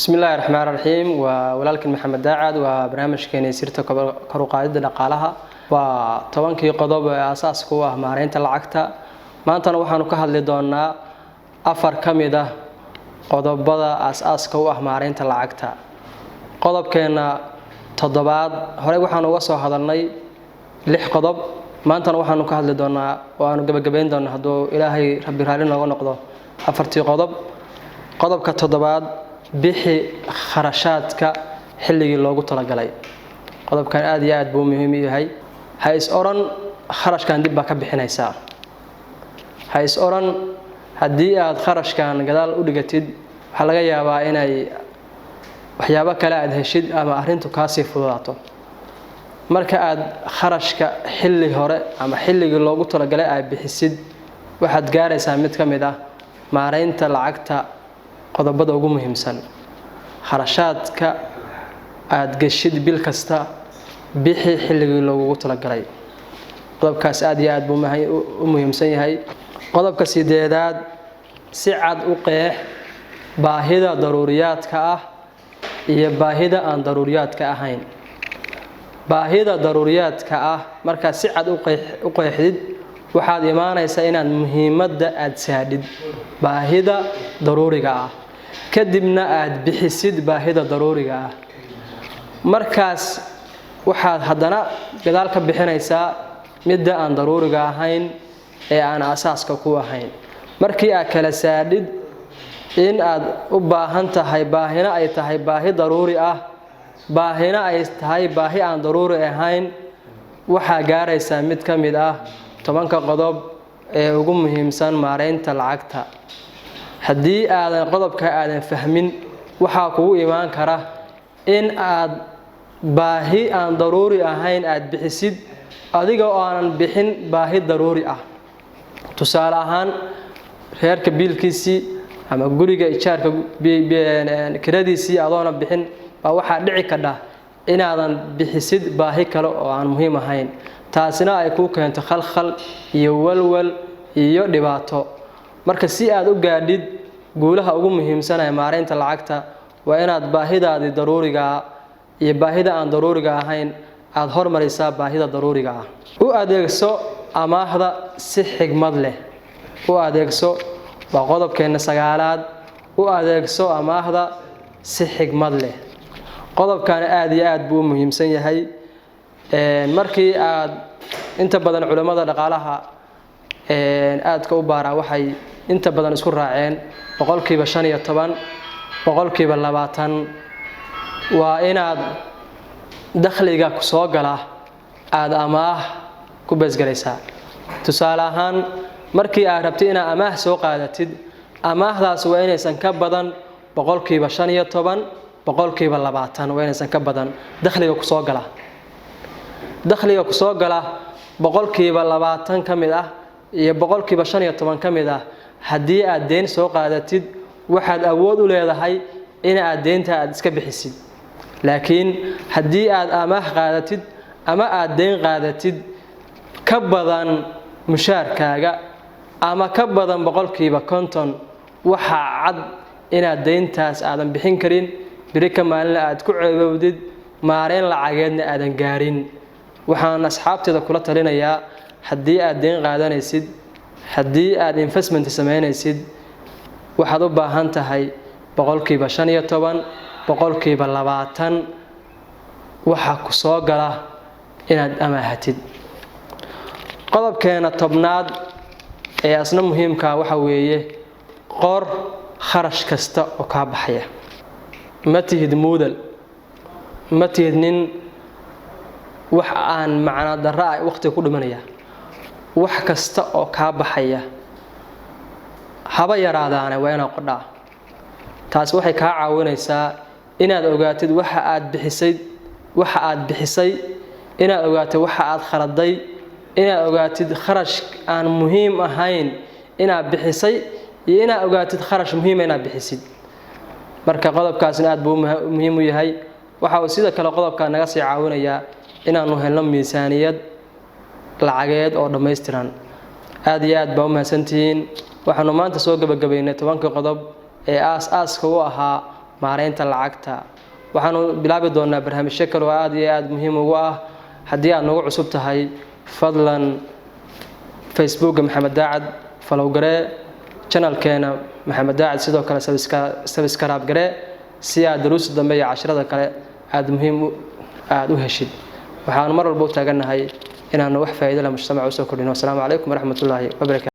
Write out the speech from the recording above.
Bismi illaahi raxmaan raxiim. Waa walaalkan Maxamed Daacad. Waa barnaamijkeeni Sirta Kor u Qaadidda Dhaqaalaha. Waa 10-kii qodob ee aasaaska u ah maareynta lacagta. Maantana waxaanu ka hadli doonaa afar ka mid ah qodobada aas-aaska u ah maareynta lacagta. Qodobkeena toddobaad, horey waxaanu uga soo hadalnay lix qodob. Maantana waxaanu ka hadli doonaa oo aanu gebagabayn doonaa, hadduu Ilaahay Rabbi raalli nooga noqdo, afartii qodob. Qodobka toddobaad: bixi kharashaadka xilligii loogu talagalay. Qodobkan aada iyo aad buu muhiim u yahay. Ha is odhan kharashkan dib baa ka bixinaysaa. Ha is odhan haddii aad kharashkan gadaal u dhigatid, waxaa laga yaabaa inay waxyaabo kale aada heshid ama arrintu kaasii fududaato. Marka aad kharashka xilli hore ama xilligii loogu talagalay aad bixisid, waxaad gaaraysaa mid ka mid ah maareynta lacagta qodobada ugu muhiimsan. Kharashaadka aada geshid bil kasta, bixi xilligii loogugu talagalay. Qodobkaas aada iyo aad buu u muhiimsan yahay. Qodobka sideedaad: si cad u qeex baahida daruuriyaadka ah iyo baahida aan daruuriyaadka ahayn. Baahida daruuriyaadka ah markaad si cad u qeexdid, waxaad imaanaysaa inaad muhiimadda aada saadhid baahida daruuriga ah, kadibna aada bixisid baahida daruuriga ah. Markaas waxaad haddana gadaal ka bixinaysaa midda aan daruuriga ahayn ee aan asaaska ku ahayn. Markii aad kala saadhid in aad u baahan tahay, baahina ay tahay baahi daruuri ah, baahina ay tahay baahi aan daruuri ahayn, waxaa gaaraysaa mid ka mid ah 10-ka qodob ee ugu muhiimsan maareynta lacagta. Haddii aadan qodobka aadan fahmin, waxaa kugu imaan kara in aad baahi aan daruuri ahayn aada bixisid adiga oo aanan bixin baahi daruuri ah. Tusaale ahaan, reerka biilkiisii ama guriga ijaarka kiradiisii adoona bixin baa waxaa dhici kadha inaadan bixisid baahi kale oo aan muhiim ahayn, taasina ay kuu keento khalkhal iyo walwal iyo dhibaato. Marka si aad u gaadhid guulaha ugu muhiimsan ee maareynta lacagta, waa inaad baahidaadii daruurigaa iyo baahida aan daruuriga ahayn aada hormarisaa baahida daruuriga ah. U adeegso amaahda si xigmad leh u adeegso. Waa qodobkeena sagaalaad: u adeegso amaahda si xigmad leh. Qodobkan aada iyo aada buu u muhiimsan yahay. Markii aad inta badan culimmada dhaqaalaha aadka u baaraa waxay inta badan isku raaceen 15%, 20% waa inaad dakhliga soo gala aada amaah ku beesgalaysaa. Tusaale ahaan, markii aad rabtid inaad amaah soo qaadatid, amaahdaas waa inaysan ka badan 15%, 20%. Waa inaysan ka badan dakhliga kusoo gala. Dakhliga kusoo gala 20% ka mid ah iyo 15% ka mid ah haddii aad deyn soo qaadatid, waxaad awood u leedahay in aad deynta aada iska bixisid. Laakiin haddii aad amaah qaadatid ama aada deyn qaadatid ka badan mushaarkaaga ama ka badan 50%, waxaa cad inaad deyntaas aadan bixin karin, beri ka maalinna aad ku ceebowdid, maareyn lacageedna aadan gaarin. Waxaan asxaabteeda kula talinayaa, haddii aad deyn qaadanaysid, haddii aad investment samaynaysid, waxaad u baahan tahay 15%, 20% waxa ku soo gala inaad amaahatid. Qodobkeena 10aad ee asna muhiimkaa waxa weeye: qor kharash kasta oo kaa baxaya. Ma tihid muudal, ma tihid nin wax aan macnaa darra ah waqtiga ku dhimanaya. Wax kasta oo kaa baxaya, haba yaraadaane, waa inaad qodhaa. Taasi waxay kaa caawinaysaa inaad ogaatid waxa aad bixisay, waxa aad bixisay, inaad ogaatid waxa aad khaladay, inaad ogaatid kharash aan muhiim ahayn inaad bixisay iyo inaad ogaatid kharash muhiima inaad bixisid. Marka qodobkaasna aad buu muhiim u yahay. Waxa uu sidoo kale qodobka naga sii caawinayaa inaanu helno miisaaniyad lacageed oo dhammaystiran. Aada iyo aad baa u mahadsantihiin. Waxaanu maanta soo gebagabaynay 10-kii qodob ee aas aaska u ahaa Maareynta lacagta. Waxaanu bilaabi doonaa barnaamijyo kale oo aada iyo aada muhiim ugu ah. Haddii aad nagu cusub tahay, fadlan Facebooka Maxamed Daacad follow garee, channelkeena Maxamed Daacad sidoo kale subscribe garee, si aad daruusta dambe iyo casharada kale aada muhiim aada u heshid. Waxaanu mar walba u taagannahay inaanu wax faa'iido leh mujtamaca usoo kordhino. Wasalaamu calaykum waraxmatullaahi wabarakatu.